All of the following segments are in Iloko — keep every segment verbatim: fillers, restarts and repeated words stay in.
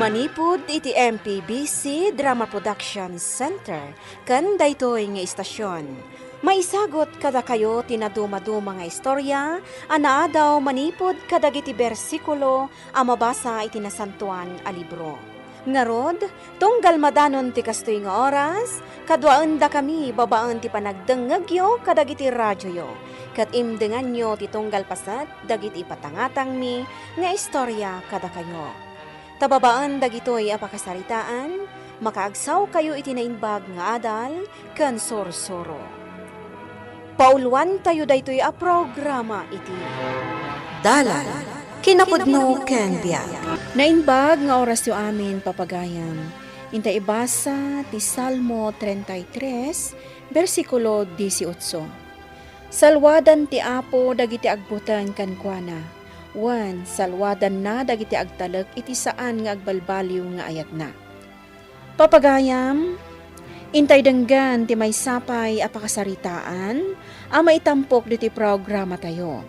Manipud iti M P B C Drama Production Center ken daytoy nga istasyon, maisagut kadakayo ti nadumaduma nga istorya a naadaw manipud kadagiti bersikulo a mabasa iti Nasantoan a Libro. Ngarud, tunggal madanon ti kastoy nga oras, kaduaendakami babaen ti panagdengngegyo kadagiti radioyo, ket imdenganyo ti tunggal paset dagiti ipatangatangmi nga istorya kadakayo. Ta babaen dagitoy a pakasaritaan, makaagsawkayo iti naimbag nga adal ken sursuro. Pauluantayo daytoy a programa iti Dalan, Kinapudno ken Biag. Naimbag nga orasyo amin, papagayam. Inta ibasa ti Salmo treinta y tres, bersikulo dieciocho. Salwadan ti Apo dagiti agbuteng kenkuana, wen salwadanna dagiti agtalek iti saan nga agbalbaliw nga ayatna. Papagayam, intay denggen ti maysa pay a pakasaritaan a maitampok ditoy programatayo.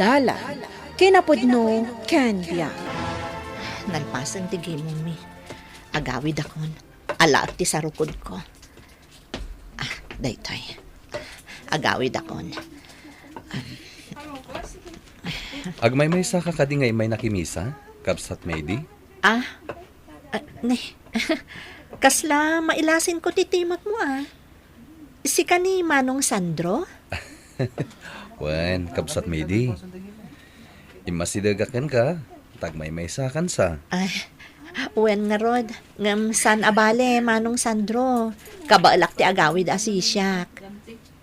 Dalan, kinapudno, ken biag. Nalpasen ti gimongmi. Agawidakon. Alaek ti sarukodko. Ah, daytoy. Agawidakon. Agmaymaysa ka kadi nga immay nakimisa, Kabsat Maydi? Ah, ah, ne. Kasla mailasinko ti timekmo, ah. Sika ni Manong Sandro? Wen, Kabsat Maydi. Immasidegak kenka, ta agmaymaysakan sa. Ay, wen ngarud, ngem saan a bale, Manong Sandro. Kabaelak ti agawid a sisiak.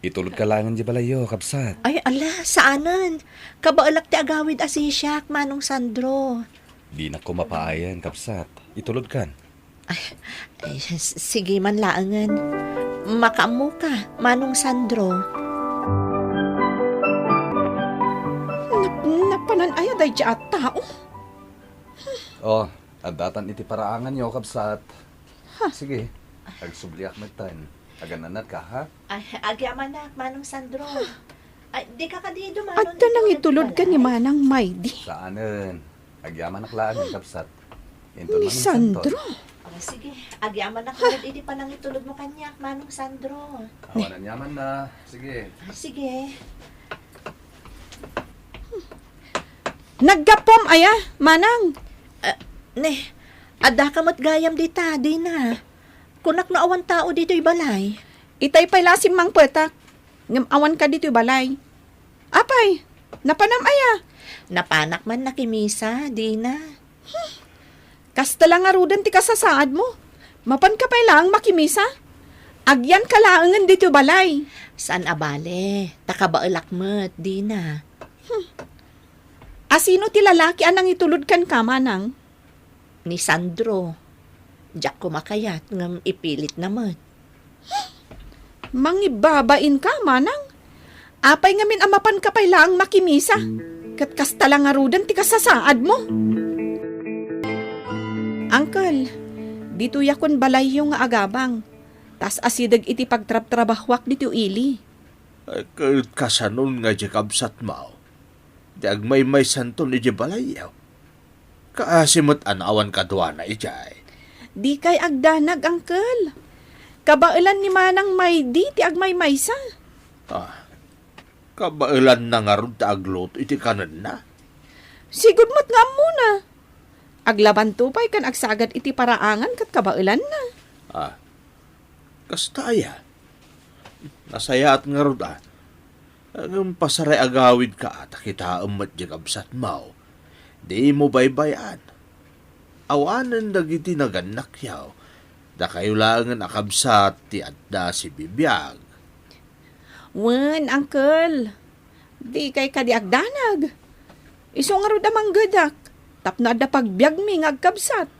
Itulodka laengen di balayyo, kabsat. Ay, ala, saanen. Kabaelak ti agawid a sisiak, Manong Sandro. Dinak koma paayen, kabsat. Itulodkan. Ay, ay, s-, sige man laengen. Makaammoka, Manong Sandro. Nap-, napanan aya daydi a tao? Oh, addatan iti paraanganyo, kabsat. Ha? Sige, agsubliak metten. Agannanatka, ha? Ay, agyamanak, Manong Sandro. Ay, dika kadi dumanon. Adda nangitulod ka ni Manang Maydi? Saanen. Agyamanak laeng, kabsat. Inton ni Manong Sandro. Sandro. Ah, sige, agyamanak ngarud iti panangitulodmo kaniak, Manong Sandro. Awan aniamanna. Sige. Ah, sige. Naggapuam aya, Manang? Ah, ne, addaka met gayam dita, Dina. Kunak no awan tao ditoy balay. Itay pay la a simmangpetak, ngem awan ka ditoy balay. Apay, napanam aya? Napanak man nakimisa, Dina. Kasta la ngaruden ti kasasaadmo. Mapanka pay laeng makimisa? Agyanka laengen ditoy balay. Saan a bale, ta kabaelak met, Dina. Hmm. A sino ti lalaki a nangitulod kenka, Manang? Ni Sandro. Diak koma kayat ngem ipilitna met. Mangibabain ka, Manang? Apay ngamin a mapanka pay laeng makimisa? Ket kasta la ngaruden ti kasasaadmo? Uncle, ditoyakon balayyo nga agabang. Tas asideg iti pagtrabtrabahoak ditoy ili. Ket kasanon nga di kabsatmo? Di agmaymaysanton idiay balayyo. Kaasi met a naawan kaduana idiay. Dikay agdanag, Uncle. Kabaelan ni Manang Maydi ti agmaymaysa. Ah, kabaelanna ngarud ti agluto iti kanenna? Sigud met nga ammona. Aglabanto pay ken agsagad iti paraangan ket kabaelanna. Ah, kasta aya? Nasayaat ngarud a. Ngem pasaray agawidka a ta kitaem met di kabsatmo. Dimo baybay-an. Awanen dagiti nagannakyo. Dakayo laengen a kabsat ti adda sibibiag. Wen, Uncle. Dikay kadi agdanag. Isu ngarud a manggedak tapno adda pagbiagmi nga agkabsat.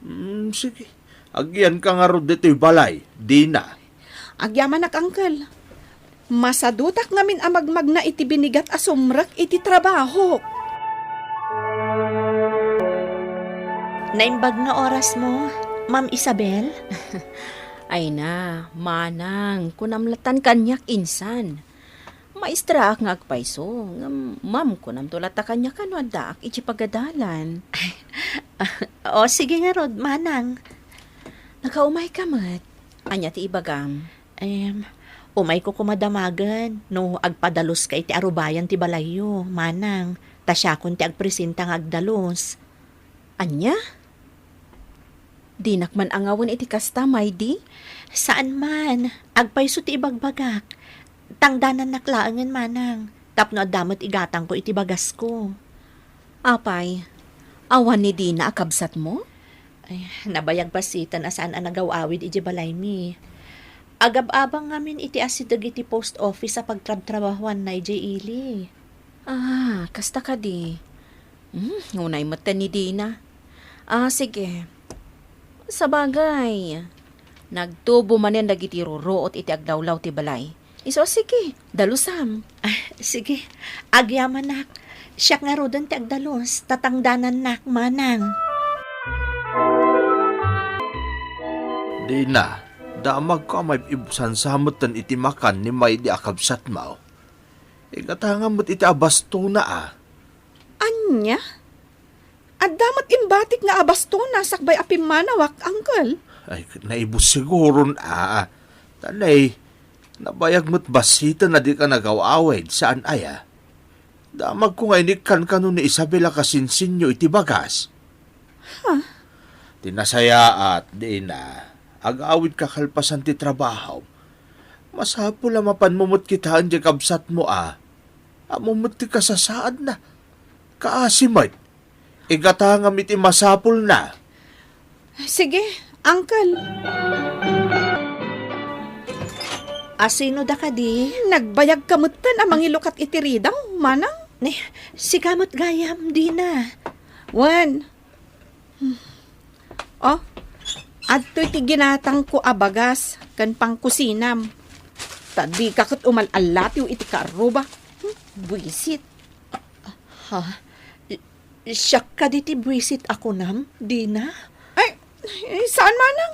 Mm, sige. Agyanka ngarud ditoy balay, Dina. Agyamanak, Uncle. Masadutak ngamin a magmagna iti binigat a sumrek iti trabahok. Naimbag nga orasmo, Ma'am Isabel? Ay na, Manang, kunam latan kaniak insan. Maestraak nga agpayso, ngem ma'am, kunamto latta kaniak no addaak iti pagadalan. O, sige ngarud, manang. Nakaumay ka met. Ania ti ibagam? Em, umayko koma damagen no agpadalus ka iti arubayan ti balayyo, manang. Ta siakon ti agpresenta nga agdalus. Ania? Dinak man angawen iti kasta, Maydi? Saan man. Agpayso ti ibagbagak. Tangdanannak laengen, manang. Tapno adda met igatangko iti bagasko. Apay, awan ni Dina a kabsatmo? Ay, nabayag bassiten a saan a nagaw-awid idiay balaymi. Agab-abang ngamin iti asideg iti post office a pagtrabtrabahuanna idiay ili. Ah, kasta kadi. Hmm, unay met ni Dina. Ah, sige. Sabagay, nagtubo manen dagiti ruruot iti aglawlaw ti balay. Isu a, sige, dalusam. Ah, sige, agyamanak. Siak ngaruden ti agdalus, ta tangdanannak, manang. Dina, damagko a maib-ibusan sa metten iti makan ni Maydi a kabsatmo. Igatangam met iti abastona a. Ania? Adda met imbatik nga abastona sakbay a pimmanawak, uncle. Ay, naibus siguron a. Tanay, nabayag met bassiten a dika nagaw-awid, saan aya? Damagko nga inikkan kano ni Isabel a kasinsinyo iti bagas. Ha? Ti nasayaat, Dina, agawid ka kalpasan ti trabaho. Masapul a mapanmo met kitaen diay kabsatmo a. Ammom met ti kasasaadna. Kaasi met. Igatangam iti masapulna. Sige, uncle. Asino da kadi? Nagbayag ka metten a mangilukat iti ridaw, manang? Ne, sika met gayam, Dina. Wen. Oh, adtoy ti ginatangko a bagas ken pangkusinam. Ta dika ket umal-allatiw iti kaarruba. Hmm, buisit. Ha? Siak kadi ti buisit a kunam, Dina? Ay, eh, saan manang?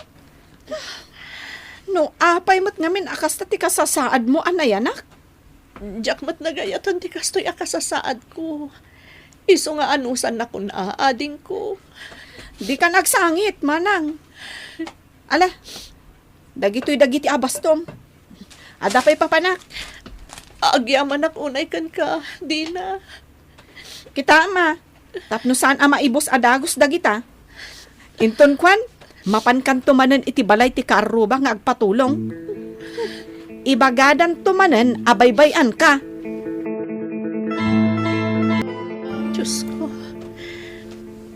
No apay met ngamin a kasta ti kasasaadmo a nayanak? Diak met nagayatan ti kastoy a kasasaadko. Isu nga anusannakon a, adingko. Dika agsangit, manang. Ala, dagitoy dagiti abastom. Adda pay papanak. Agyamanak unay kenka, Dina. Kitaem a, tapno saan a maibus a dagus dagita. Inton kuan, mapankanto manen iti balay ti kaarruba nga agpatulong. Ibagadanto manen a baybay-anka. Diosko,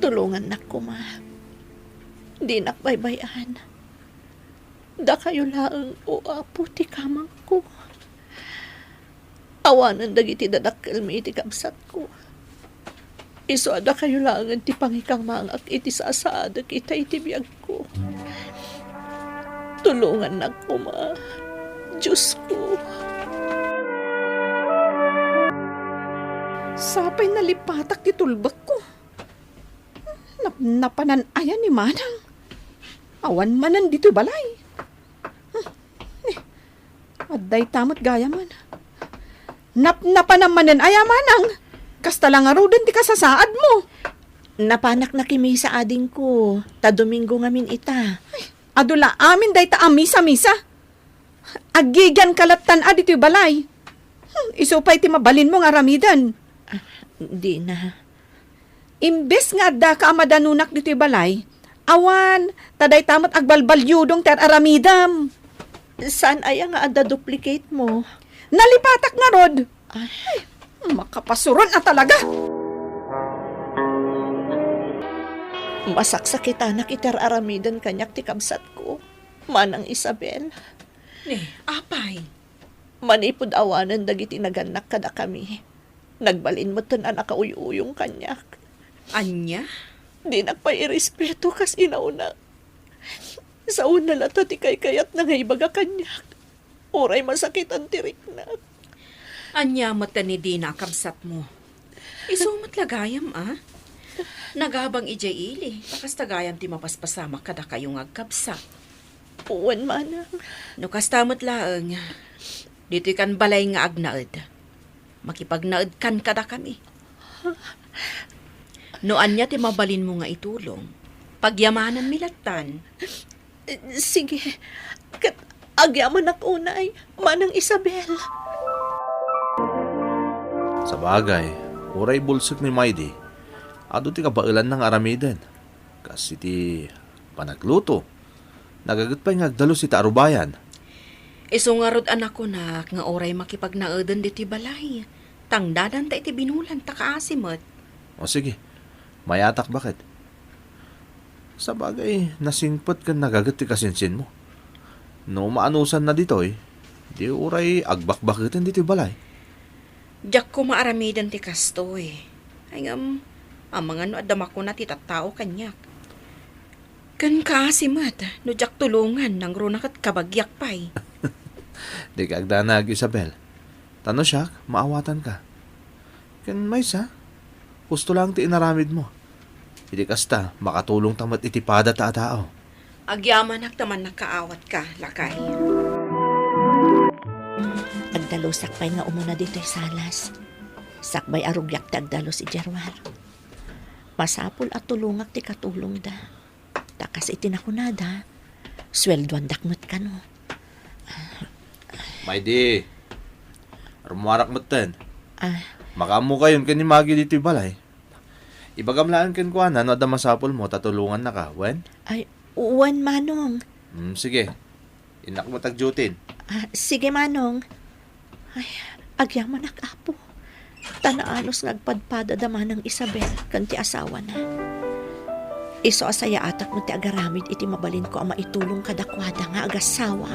tulongannak koma. Dinak baybay-an. Dakayo laeng, O Apo, ti kamangko. Awanen dagiti dadakkelmi iti kabsatko. Isu a dakayo laengen ti pangikangmangak iti sasaadek itay ti biagko. Tulongannak koma, Diosko. Sapay nalipatak ti tulbekko. Napnapanan aya ni Manang? Awan manen ditoy balay. Hmm, ni, adda ita met gayamen. Napnapanam manen aya, Manang? Kasta la ngaruden ti kasasaadmo. Napanak nakimisa adingko, ta Domingo ngamin ita. Ay, adu la amin dayta a misa-misa. Aggigianka lattan a ditoy balay. Hmm, isu pay ti mabalinmo nga aramiden. Ah, Dina. Imbes nga addaka a madanunak ditoy balay, awan, ta dayta met agbalbaliudong ti ar-aramidem. Saan aya nga adda duplicate mo? Nalipatak ngarud. Ay. Ay, makapasuron a talaga. Masaksakitanak iti ar-aramiden kaniak ti kabsatko, Manang Isabel. Ni, apay? Manipud awanen dagiti nagannak kadakami, nagbalin metten a nakauy-uyong kaniak. Ania? Dinak pay irespeto kas inawna. Saona latta ti kaykayatna nga ibaga kaniak, uray masakitan ti riknak. Ania met ni Dina a kabsatmo? Isu met la gayam, a? Nagabang idiay ili, ta kasta gayam ti mapaspasamak kadakayo nga agkabsat. Wen, manang. No kasta met laeng, ditoy kan balay nga agnaed. Makipagnaedkan kadakami. No ania ti mabalinmo nga itulong, pagyamananmi lattan. Sige, ket agyamanak unay, Manang Isabel. Sabagay, uray bulsek ni Maydi, adu ti kabaelanna nga aramiden. Kas iti panagluto, nagaget pay nga agdalus iti arubayan. Isu ngarud a nakunak nga uray makipagnaeden ditoy balay, tangdadanta iti binulan ta kaasi met. O sige, mayatak baket. Sabagay, nasingpet ken nagaget ti kasinsinmo. No maanusanna ditoy, di uray agbakbaketen ditoy balay. Diak koma aramiden ti kastoy. Ay ngem, amangan no adda makuna ti tattao kaniak. Ken kaasi met, no diak tulongan, nangruna ket kabagiak pay. Dika agdanag, Isabel. Ta no siak, maawatanka. Ken maysa, husto laeng ti inaramidmo. Iti kasta, makatulongta met iti pada ta a tao. Agyamanak ta mannakaawatka, lakay. Agdalusak pay nga umuna ditoy salas. Sakbay a rugiak ti agdalus idiay ruar. Masapul a tulongak ti katulongda. Ta kas iti nakunada, sueldoandak met kano. Maydi, rummuarak metten. Ah. Makaammokayon ken ni Magi ditoy balay. Ibagam laeng kenkuana no adda masapulmo ta tulongannaka, wen? Ay, wen, Manong. Hmm, sige. Innak met agdiutin. Ah, sige, Manong. Ay, agyamanak, Apo. Ta naanus nga agpadpada da Manang Isabel ken ti asawana. Isu a sayaatak met ti agaramid iti mabalinko a maitulong kadakuada nga agasawa.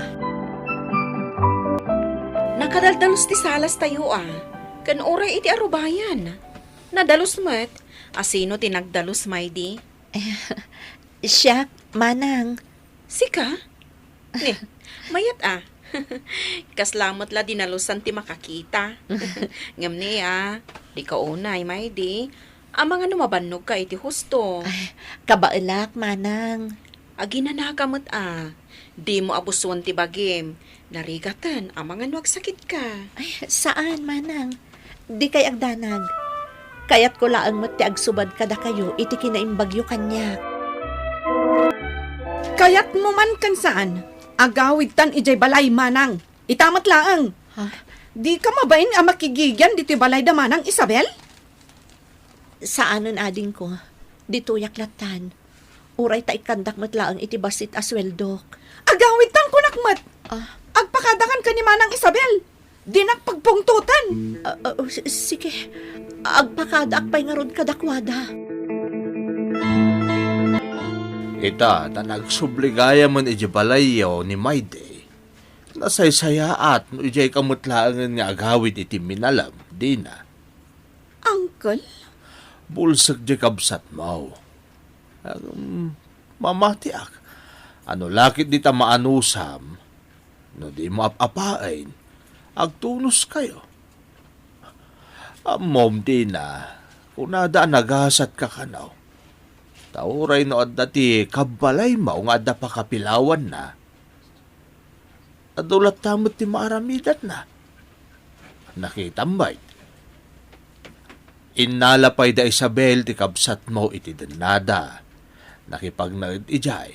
Nakadaldalus ti salastayo a, ken uray iti arubayan. Nadalus met, a sino ti nagdalus, Maydi? Eh, siak, Manang. Sika? Ni, mayat a. Kasla met la dinalusan ti makakita. Ngem ni a, dika unay, Maydi. Amangan no mabannogka iti husto. Ay, kabaelak, Manang. Aginanaka met a. Dimo abusoen ti bagim. Narigaten, amangan no agsakitka. Ay, saan, Manang. Dikay agdanag. Kayatko laeng met ti agsubad kadakayo iti kinaimbagyo kaniak. Kayatmo man ken saan, agawidtan idiay balay, Manang. Ita met laeng. Ha? Dika mabain a makigigian ditoy balay da Manang Isabel? Saanen, adingko. Ditoyak lattan. Uray ta ikkandak met laeng iti bassit a sueldok. Agawidtan kunak met. Ah. Agpakadakan ken ni Manang Isabel. Dinak pagpungtoten. Ah, ah, oh, s-, sige. Agpakadaak pay ngarud kadakuada. Ita, ta nagsubli gayamen iti balayyo ni Maydi. Nasaysayaat no idiay ka met laengen nga agawid iti minalem, dina. Uncle? Bulsek diay kabsatmo. Ngem, mamatiak. Ano lakit dita maanusam? No dimo ap-apaen, agtunoskayo. Ammom, dina, kunada a nagasatka kano. Ta uray no adda ti kabbalaymo nga adda pakapilawanna, adu latta met ti maaramidanna. Nakitam met. Innala pay da Isabel ti kabsatmo iti dennada. Nakipagnaed idiay.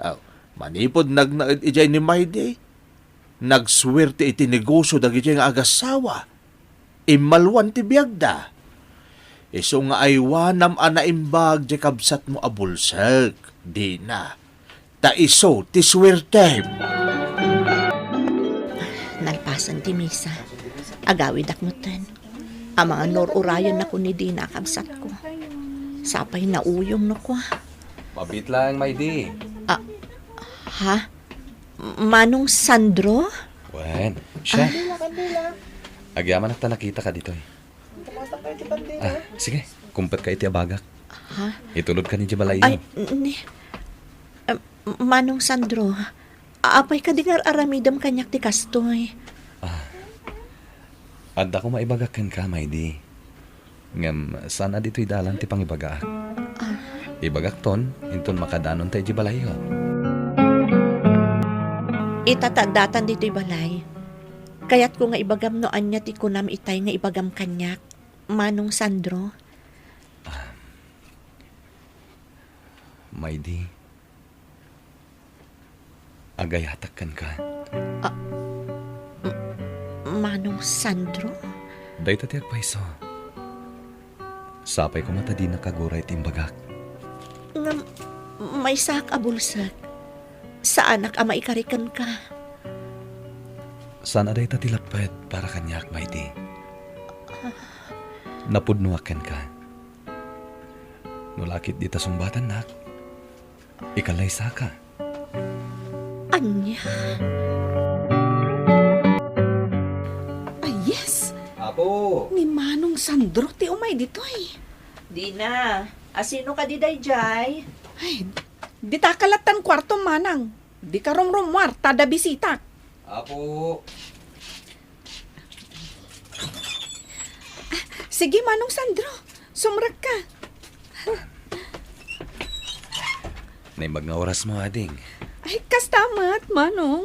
Aw, manipud nagnaed idiay ni Maydi, nagsuerte iti negosio dagidiay nga agasawa. Immalwan ti biagda. Isu nga aywanam a naimbag diay kabsatmo a bulsek, dina. Ta isu ti suertem. Nalpasen ti misa. Agawidak metten. Amangan no ur-urayennako ni dina a kabsatko. Sapay nauyong no kua. Mabiit laeng, Maydi. Ah, ha? Manong Sandro? Wen, siya. Ah. Agyamanak ta nakitaka ditoy. Ah, sige. Kumpet ka iti abagak. Ha? Itulod ka ni balay. Ay, ni, ah, Manong Sandro, apay kadi nga ar-aramidem kaniak ti kastoy? Ah, adda ko maibagak kenka, Maydi. Ngem saan a ditoy dalan ti pangibagaak. Ah. Ibagakton, inton makadanonta iti balayyo. Ita ta addatan ditoy balay. Kayatko nga ibagam no ania ti kunam itay nga ibagam kaniak, Manong Sandro. Ah, Maydi, agayatak kenka. Ah, M-, Manong Sandro? Dayta ti agpayso. Sapay koma ta dinak aguray ti imbagak. Ngem, maysaak a bulsek. Saanak a maikari kenka. Saan a dayta ti lapped para kaniak, Maydi. Napudnoak kenka. No la ketdi ta sungbatannak, ikallaysaka. Ania? Ay, yes! Apo! Ni Manong Sandro ti umay ditoy. Dina, asino kadi daydiay? Ay, dita ka lattan kuarto, Manang. Dika rumrumuar, ta adda bisitak. Apo. Sige, Manong Sandro, sumrekka. Naimbag nga orasmo, ading. Ay, kasta met, Manong.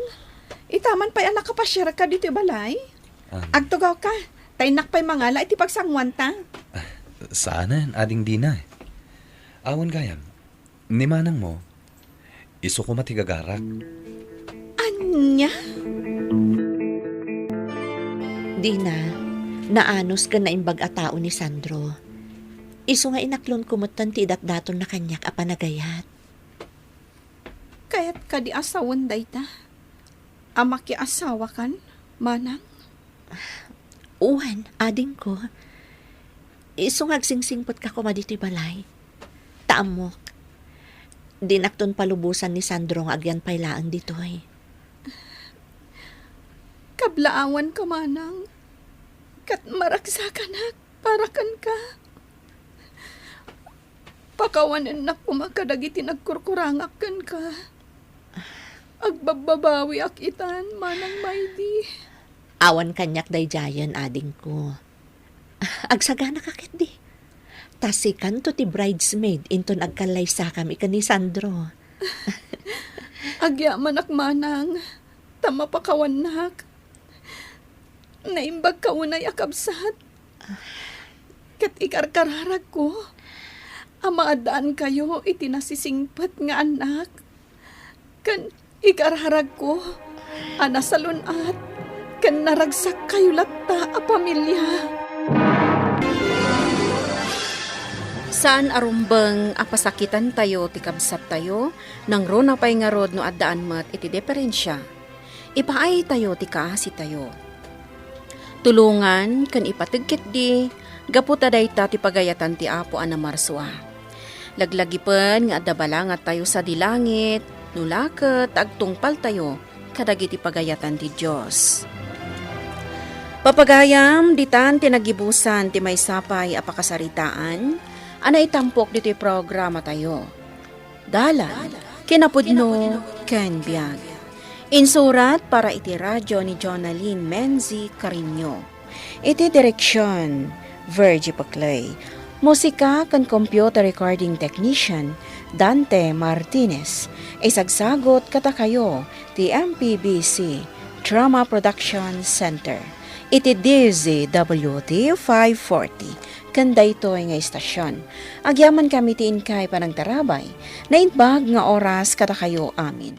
Itaman pay a nakapasiarka ditoy balay. Agtugawka, ta innak pay mangala iti pagsanguanta. Saanen, Ading Dina. Awan gayam, ni manangmo, isu koma ti gagarak. Ania? Dina, naanus ken naimbag a tao ni Sandro. Isu nga inaklonko metten ti idatdatonna kaniak a panagayat. Kayat kadi a sawen dayta a makiasawakan, Manang? Wen, adingko. Isu nga agsingsingpetka koma ditoy balay. Ta ammok, dinakton palubosan ni Sandro nga agyan pay laeng ditoy. Kablaawanka, Manang, ket maragsakanak para kenka. Pakawanennak koma kadagiti nagkurkurangak kenka. Agbabbabawiak itan, Manang Maydi. Awan kaniak daydiayen, adingko. Agsaganaka ketdi. Ta sikanto ti bridesmaid inton agkallaysakami ken ni Sandro. Agyamanak, Manang, ta mapakawannak. Naimbagka unay a kabsat. Ket ikarkararagko a maaddaankayo iti nasisingpet nga annak. Ken ikararagko a nasalun-at ken naragsak kayo latta a pamilia. Saan a rumbeng a pasakitantayo ti kabsattayo, nangruna pay ngarud no addaan met iti diferensia. Ipaaytayo ti kaasitayo. Tulongan ken ipateg ketdi gapu ta dayta ti pagayatan ti Apo a namarsua. Laglagipen nga adda balangattayo sadi langit, no la ket ta agtungpaltayo kadagiti pagayatan ti Dios. Papagayam, ditan ti nagibusan ti maysa pay a pakasaritaan a naitampok ditoy programatayo. Dalan, kinapudno, ken biag. Insurat para iti radyo ni Jonalyn Menzi Cariño. Iti direksion, Virgie Paclay. Musika ken computer recording technician, Dante Martinez. Isagsagot kadakayo ti M P B C Drama Production Center iti D Z W T five forty ken daytoy nga istasion. Agyamankami ti inkay panangtarabay. Naimbag nga oras kadakayo amin.